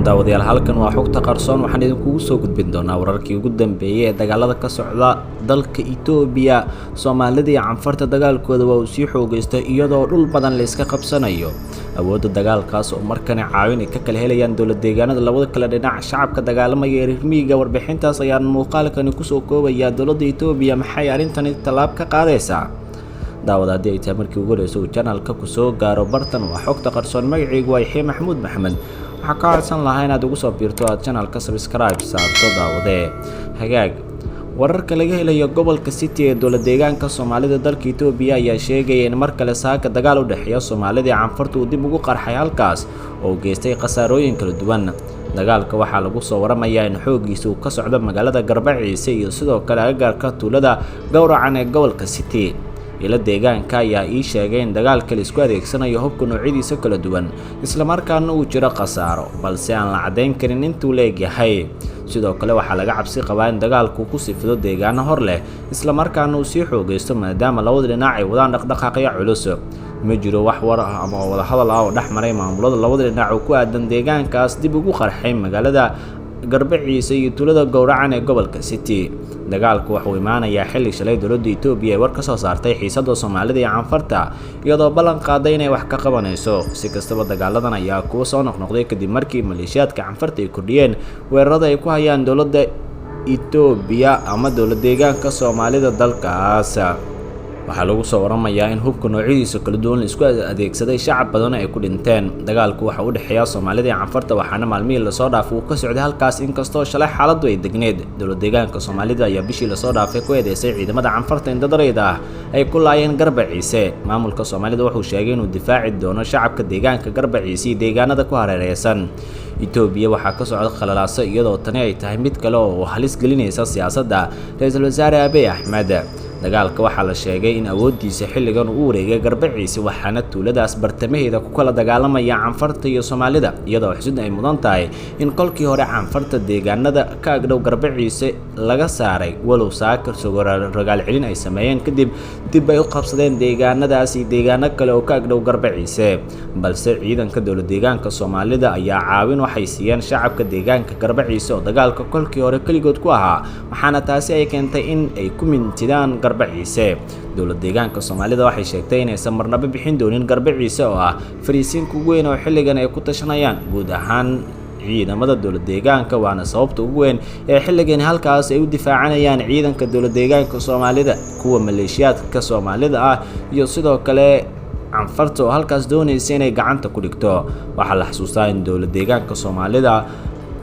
Calaykum daawadayaal, halkan waa Xogta Qarsoon. Waxaan idinkugu soo gudbin doonaa wararkii ugu dambeeyay ee dagaalada ka socda dalka Itoobiya. Soomaalida iyo Canfarta dagaalkooda waa uu sii xoogeystay, iyadoo dhul badan la iska qabsanayo. Awoodda dagaalkaas oo markani caawin ay ka kala helayaan dowlad deegaanada labada kale dhinac shacabka dagaalamaya ee reer miyiga. Warbixintaas ayaan muuqaalkani kusoo koobayaa. Dowladda Itoobiya maxay arrintani tallaab ka qaadaysaa? Daawad, haddii ay tahay markii ugu horeysa uu channelka kusoo gaaro, bartan waa Xogta Qarsoon. Magacaygu waa Yaxye Maxamuud Maxamed. Waxaa kaa codsan lahaa inaad ugu soo biirto, aad channelka subscribe saarto. Daawadee hagaag, wararka laga helayo gobolka City ee dowlad deegaanka Soomaalida dalka Itoobiya ayaa sheegaya in mar kale saaka dagaal u dhexeeya Soomaalida iyo Canfarta uu dib ugu qarxay halkaas oo geystay khasaarooyin kala duwan. Dagaalka waxaa lagu soo waramayaa in xooggiisa uu ka socdo magaalada Garbaciise iyo sidoo kale agagaarka tuulada Gowracan ee gobolka City. Ilo deegaanka ayaa ii sheegay in dagaalka la isku adeegsanayo hubka noocyadiisa kala duwan, islamarkaana uu jiro khasaaro, balse aan la caddayn karin intuu leegyahay. Sidoo kale waxaa laga cabsi qabaa in dagaalku ku sifido deegaano hor leh, islamarkaana uu sii xoogaysto, maadaama labada dhinac ay wadaan dhaqdhaqaaqyo culus. Ma jiro wax war ah ama wadahadal ah oo dhex maray maamulada labada dhinac oo ku aadan deegaankaas dib ugu qarxay magaalada Garbaciise iyo tuulada Gowracan ee gobolka City. Dagaalku waxuu imaanayaa xilli shalay dowladda Itoobiya ay war ka soo saartay xiisadda Soomaalida iyo Canfarta, iyadoo ballan qaaday inay wax ka qabanayso. Si kastaba, dagaaladan ayaa kuwa soo noqnoqday kadib markii maleeshiyaadka Canfarta ay kordhiyeen weerarada ay ku hayaan dowladda Itoobiya ama dowlad deegaanka Soomaalida dalkaas. Waxaa lagu soo waramayaa in hubka noocyadiisa kala duwan la isku adeegsaday, shacab badan ay ku dhinteen. Dagaalku waxa u dhexeeya Soomaalida iyo Canfarta, waxaana maalmihii lasoo dhaafay uu ka socday halkaas, inkastoo shalay xaaladdu ay degneed. Dowlad deegaanka Soomaalida ayaa bishii lasoo dhaafay ku eedeysay ciidamada Canfarta in dad rayid ah ay ku laayeen Garbaciise. Maamulka Soomaalida wuxuu sheegay inuu difaaci doono shacabka deegaanka Garbaciise iyo deegaanada ku hareereysan. Itoobiya waxaa ka socda khalalaaso, iyadoo tani ay tahay mid kale oo halis gelinaysa siyaasadda ra-iisul wasaare Abiy Axmed. Dagaalka waxaa la sheegay in awooddiisa xilligan uu u wareegay Garbaciise, waxaana tuuladaas bartamaheeda ku kala dagaalamaya Canfarta iyo Soomaalida, iyadoo xusud ay mudan tahay in kolkii hore Canfarta deegaanada ka agdhow Garbaciise laga saaray, walow saakar rogaal celin ay sameeyeen kadib dib ay u qabsadeen deegaanadaas iyo deegaano kale oo ka agdhow Garbaciise. Balse ciidanka dowlad deegaanka Soomaalida ayaa caawin waxay siiyeen shacabka deegaanka Garbaciise oo dagaalka kolkii hore keligood ku ahaa, waxaana taasi ay keentay in ay ku mintidaan Garbaciise. Dowlad deegaanka Soomaalida waxay sheegtay inaysan marnaba bixin doonin Garbaciise, oo ah fariisiinka ugu weyn oo xilligan ay ku tashanayaan guud ahaan ciidamada dowlad deegaanka, waana sababta ugu weyn ee xilligan halkaas ay u difaacanayaan ciidanka dowlad deegaanka Soomaalida, kuwa maleeshiyaadka Soomaalida ah iyo sidoo kale Canfarta oo halkaas doonaysa inay gacanta ku dhigto. Waxaa la xasuustaa in dowlad deegaanka Soomaalida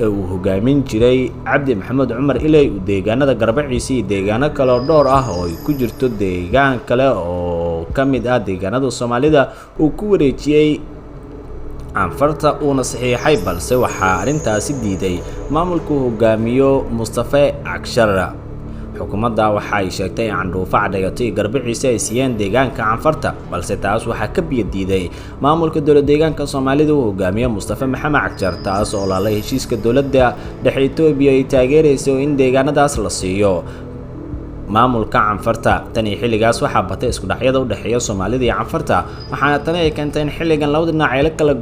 ee uu hogaamin jiray Cabdi Maxamed Cumar Iley uu deegaanada Garbaciise iyo deegaano kale oo dhowr ah oo ay ku jirto deegaan kale oo ka mid ah deegaanada Soomaalida uu ku wareejiyey Canfarta, uuna saxiixay, balse waxaa arrintaasi diiday maamulka uu hogaamiyo Mustafe Cagshar. Xukuumadda waxa ay sheegtay in Candhuufo, Cadhagato iyo Garbaciise ay siiyeen deegaanka Canfarta, balse taas waxaa ka biyo diiday maamulka dowlad deegaanka Soomaalida uu hogaamiyo Mustafe Maxamed Cagjar, taas oo laalay heshiiska dowladda dhexe Itoobiya ay taageeraysa in deegaanadaas la siiyo maamulka Canfarta. Tan iyo xilligaas waxaa batay isku dhacyada u dhexeeya Soomaalida iyo Canfarta, waxaana tani ay keentay in xilligan labada dhinac ay la kala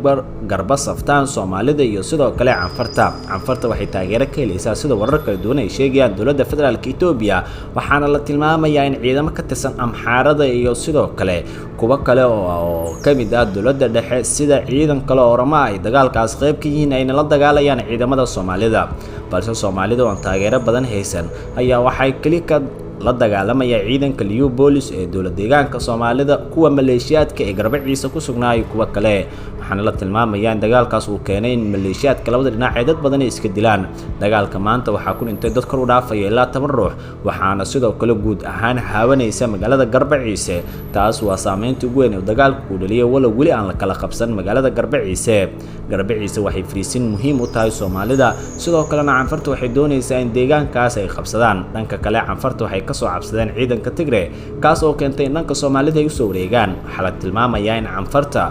garba saftaan Soomaalida iyo sidoo kale Canfarta. Canfarta waxay taageero ka helaysaa, sida warar kala duwan ay sheegayaan, dowladda federaalka Itoobiya, waxaana la tilmaamayaa in ciidamo ka tirsan Amxaarada iyo sidoo kale kuwo kale oo ka mid ah dowladda dhexe, sida ciidan kale oo Oroma, ay dagaalkaas qayb ka yihiin, ayna la dagaalayaan ciidamada Soomaalida. Balse Soomaalida oo aan taageero badan haysan ayaa waxay keli ka la dagaalamaya ciidanka Liyu Boolis ee dowlad deegaanka Soomaalida, kuwa maleeshiyaadka ee Garbaciisa ku sugnaayo, kuwa kale. Waxaana la tilmaamayaa in dagaalkaas uu keenay in maleeshiyaadka labada dhinac ay dad badan iska dilaan. Dagaalka maanta waxaa ku dhintay dad kor u dhaafaya ilaa 10 ruux, waxaana sidoo kale guud ahaan haawanaysa magaalada Garbaciise. Taas waa saameynta ugu weyn ee dagaalku uu dhaliyay, walow weli aan la kala qabsan magaalada Garbaciise. Garbaciise waxay fariisin muhiim u tahay Soomaalida, sidoo kalena Canfarta waxay doonaysaa in deegaankaas ay qabsadaan. Dhanka kale, Canfarta waxay kasoo cabsadeen ciidanka Tigre, kaas oo keentay in dhanka Soomaalida ay usoo wareegaan. Waxaa la tilmaamayaa in Canfarta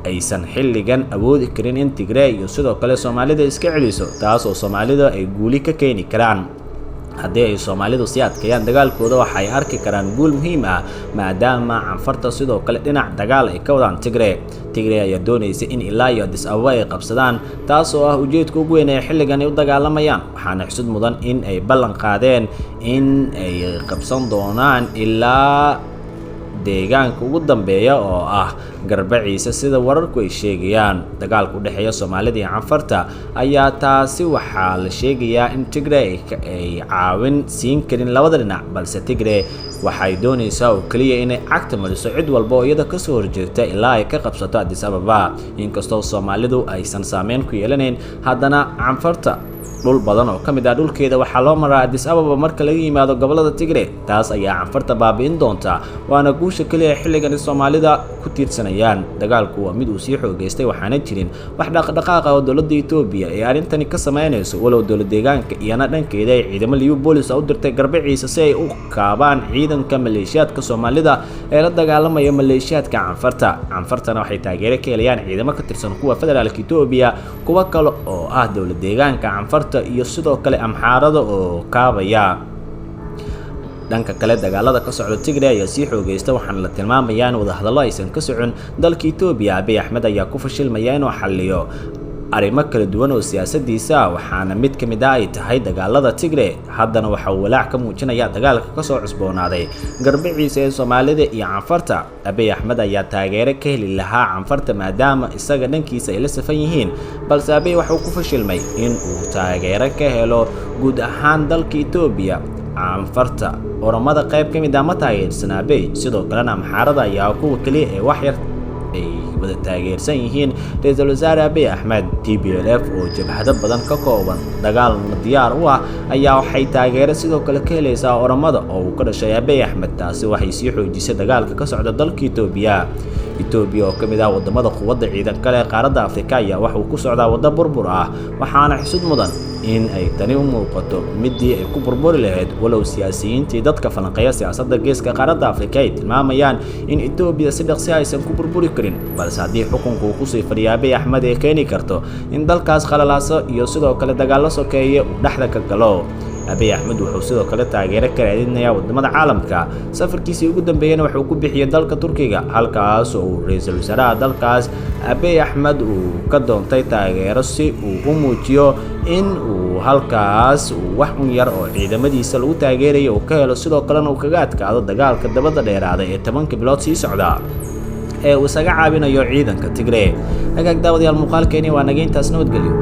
aysan xilligan awoodi karin in Tigre iyo sidoo kale Soomaalida iska celiso, taas oo Soomaalida ay guuli ka keeni karaan. Haddii ay Soomaalidu sii adkeeyaan dagaalkooda, waxay arki karaan guul muhiim ah, maadaama Canfarta sidoo kale dhinac dagaal ay ka wadaan Tigre. Tigre ayaa doonaysa in ilaa iyo Addis Ababa ay qabsadaan, taas oo ah ujeedka ugu weyn ee xilligan ay u dagaalamayaan. Waxaana xusud mudan in ay ballan qaadeen in ay qabsan doonaan ilaa deegaanka ugu dambeeya oo ah Garbaciisa, sida wararku ay sheegayaan. Dagaalka u dhexeeya Soomaalida iyo Canfarta ayaa taasi waxaa la sheegayaa in Tigre ay caawin siin karin labada dhinac, balse Tigre waxay doonaysaa oo keliya inay cagta mariso cid walba oo iyada kasoo horjeegta ilaa ay ka qabsato Addis Ababa. Inkastoo Soomaalidu aysan saameyn ku yeelanayn, haddana Canfarta dhul badan oo ka mid ah dhulkeeda waxaa loo maraa Addis Ababa marka laga yimaado gobolada Tigre. Taas ayaa Canfarta baabi'in doonta, waana guusha keliya xilligani Soomaalida ku tiirsanayaan. Dagaalku waa mid uu sii xoogeystay, waxaana jirin wax dhaqdhaqaaqa oo dowladda Itoobiya ee arrintani ka sameynayso, walow dowlad deegaanka iyana dhankeeda ay ciidamo Liyu Boolis u dirtay Garbaciisa si ay u kaabaan ciidanka maleeshiyaadka Soomaalida ee la dagaalamaya maleeshiyaadka Canfarta. Canfartana waxay taageero ka helayaan ciidamo ka tirsan kuwa federaalka Itoobiya, kuwa kale oo ah dowlad deegaanka Canfarta iyo sidoo kale Amxaarada oo kaabaya. Dhanka kale, dagaalada ka socda Tigray ayaa sii xoogeysta, waxaana la tilmaamayaa in wadahadallo aysan ka socon dalka Itoobiya. Abiy Axmed ayaa ku fashilmaya inuu xalliyo arrimo kala duwan oo siyaasadiisa, waxaana mid ka mid ah ay tahay dagaalada Tigray. Haddana waxa uu walaac ka muujinaya dagaalka kasoo cusboonaaday Garbaciisa ee Soomaalida iyo Canfarta. Abiy Axmed ayaa taageero ka heli lahaa Canfarta maadaama isaga dhankiisa ay la safan yihiin, balse Abiy waxauu ku fashilmay in uu taageero ka helo guud ahaan dalka Itoobiya. Canfarta, Oromada qayb ka mid ah ma taageersan Abiy, sidoo kalena Amxaarada ayaa kuwa keliya ee wax yar ay wada taageersan yihiin ra-iisul wasaare Abiy Axmed. TPLF oo jabhado badan ka kooban dagaalna diyaar u ah ayaa waxay taageero sidoo kale ka helaysaa Oromada oo uu ka dhashay Abiy Axmed. Taasi waxay sii xoojisay dagaalka ka socda dalka Itoobiya. Itoobiya oo ka mid ah wadamada quwadda ciidan kale ee qaaradda Afrika ayaa waxa uu ku socdaa waddo burbur ah, waxaana xusud mudan in ay tani u muuqato midii ay ku burburi lahayd, walow siyaasiyiintii dadka falanqeeya siyaasadda geeska qaaradda Afrika ay tilmaamayaan in Itoobiya si dhaqsi aysan ku burburi karin, balse haddii xukunku uu kusii fadhiya Abiy Axmed ay keeni karto in dalkaas qalalaaso iyo sidoo kale dagaallo sokeeye uu dhexda ka galo. Abiy Axmed wuxuu sidoo kale taageero ka raadinayaa wadamada caalamka. Safarkiisii ugu dambeeyana wuxuu ku bixiyay dalka Turkiga, halkaas oo uu ra-iisul wasaaraha dalkaas Abiy Axmed uu ka doontay taageero si uu u muujiyo in uu halkaas uu wax un yar oo ciidamadiisa lagu taageerayo uu ka helo, sidoo kalena uu kaga adkaado dagaalka dabada dheeraada ee 10-ka bilood sii socda ee uu isaga caawinayo ciidanka Tigre. Hagaag daawadayaal, muuqaalkeeni waa naga intaas, nabadgelyo.